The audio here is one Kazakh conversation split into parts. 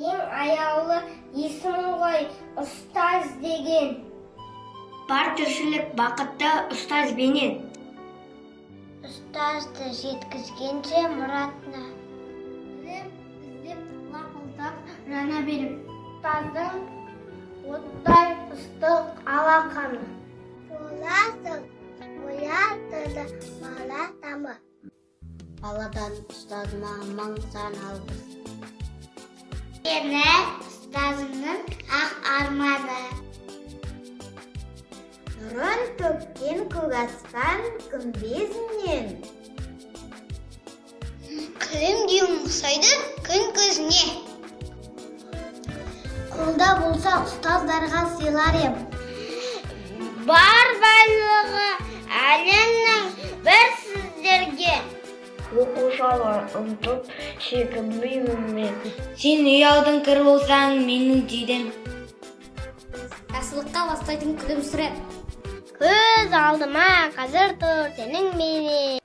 Ең аяулы есім ғой ұстаз деген. Бар тіршілік бақытты ұстазбенен. Ұстазды жеткізгенше мұратына. Білім іздеп лапылдап жана беріп. Ұстаздың оттай ыстық алақаны. Боласың оятады бала тамы. Баладан ұстазыма мың сан алғыс. Мені ұстазымның ақ арманы. Нұрын төккен көк аспан күмбезінен. Күлімдеуім ұқсайды күн көзіне. Қолда болса, ұстаздарға сыйлар ем. Бар байлығы әлемнің бір сіздерге. Оқушылар ұмтып, шегінбеймін мен. Сен ұялдың кір болсаң менің түйдем. Жақсылыққа бастайтын күлімсіреп. Көз алдыма қазір тұр сенің бейнең.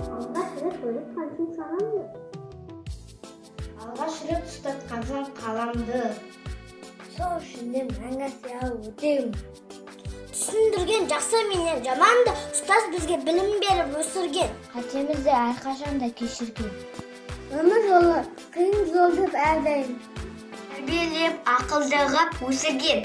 Алғаш рет ұстатқансың қаламды. Сол үшін де мәңгі сыйлап өтемін. Түсіндірген жақсы менен жаманды, ұстаз бізге білім беріп өсірген. Қатемізді әрқашан да кешірген. Өмір жолы қиын жол деп әрдайым. Тәрбиелеп, ақылды ғып өсірген.